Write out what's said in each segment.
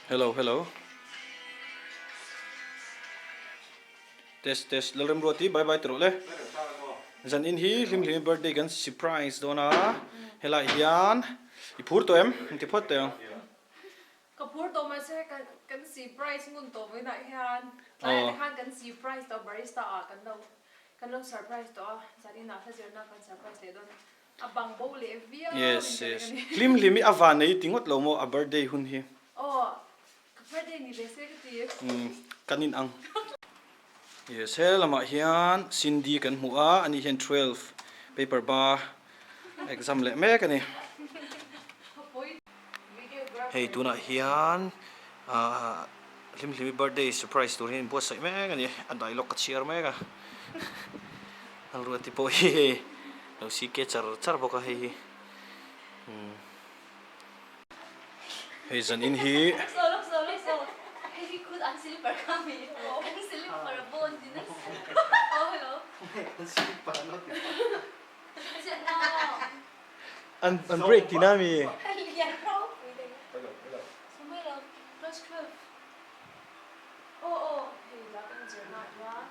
Hello hello. Test test Lalremruati bye bye ti rawh le. Zan in hi hlim hlim birthday kan surprise dawn a helai hian i phur tawh em inti phawt teh ang. Ka phur tawh mahse kan kan surprise ngun tawh vawiinah hian tlaiah te khan kan surprise tawh barista ah kan lo kan lo surprise tawh a zan inah hla zirna kan surprise leh dawn a bang bo leh viau in Yes ka ring yes a ni. Hlim hlim i a van nei ti ngawt lo maw a birthday hun hi. Aw Ka birthday ni ve se ka ti. Umm kan in ang. Yes he lamah hian Cindy kan hmu a, ani hian 12 paper ba exam leh mek a ni. Hei tunah hian ahh Hlimhlimi birthday surprise tur hian inbuatsaih mek a ni, a dialogue ka chhiar mek a. Lalruati pawh hi hei lo CK char char bawk a hei hi. Umm. Hei zan in hi an an break tihna a mi?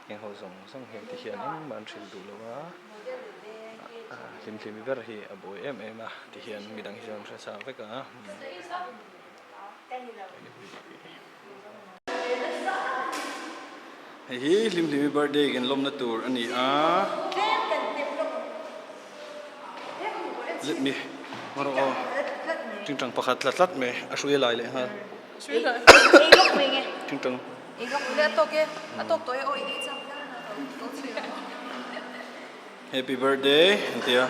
Heng ho zawng zawng hian ti hian engmah an hrilh duh lo a, hlimhlimi ber hi a buai em em a ti hian midang hi chuan an hre sa vek a. Hei hi hlimhlimi birthday kan lawmna tur a ni a. Let me ngarawh aw tingtang pakhat tla tlat mai a hrui a lai leh nghal. Tingtang. Happy birthday an ti a.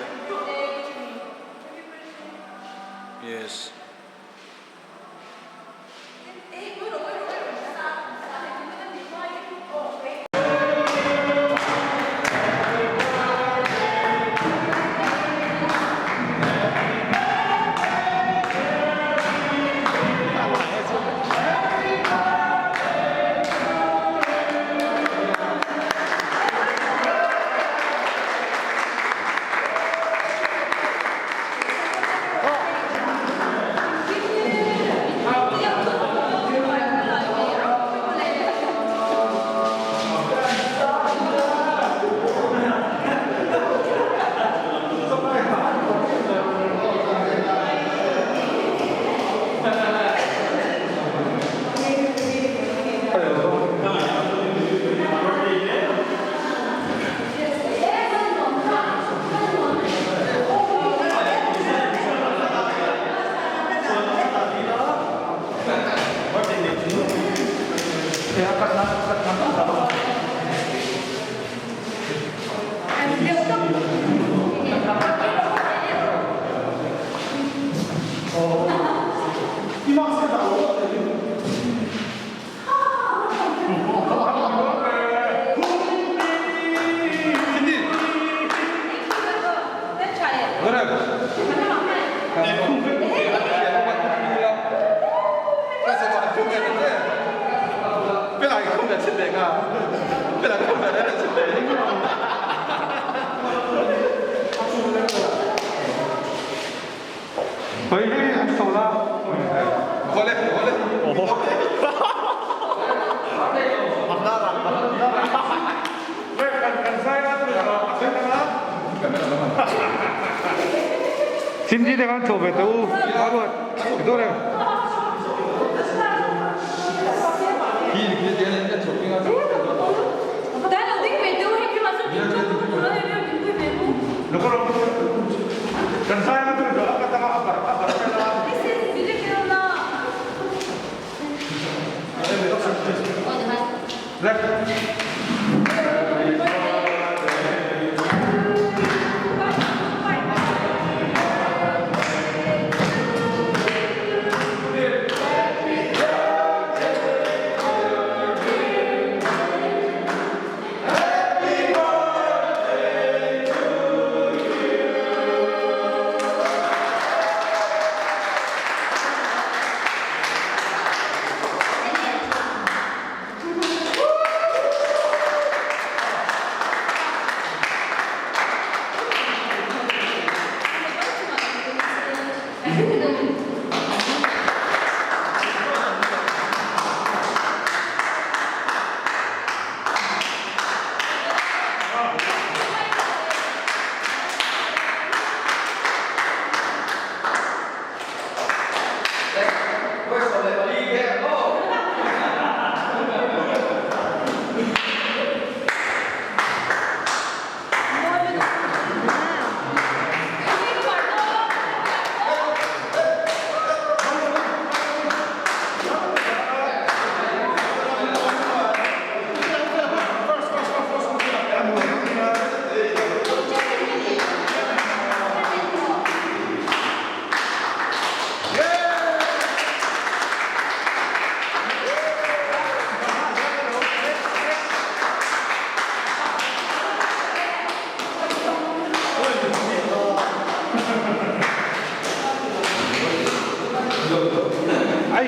Yes.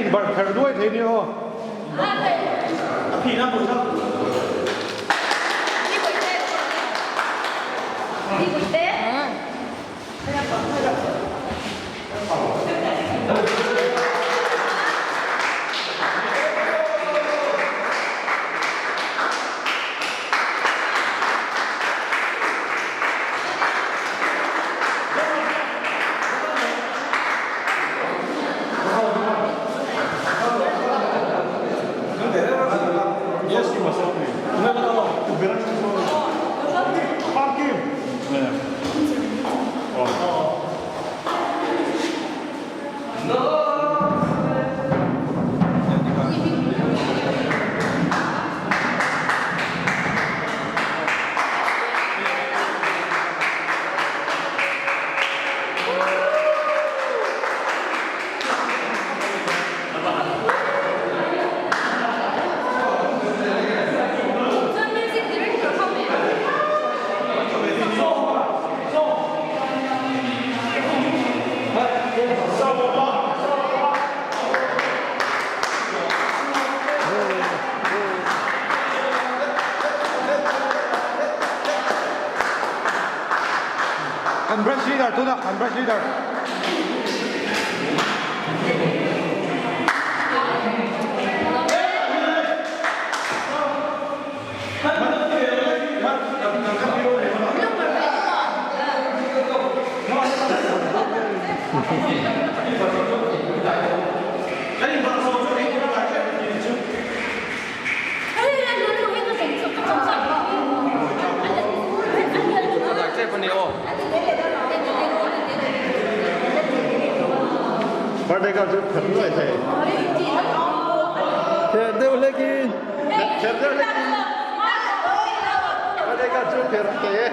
inbarh pherh duai thei nia aw. Kan branch leader tunah kan branch leader. Birthday girl chu pherh nuai thei. Pherh deuh hlekin. Pherh deuh hlekin. Birthday girl chu pherh thei e.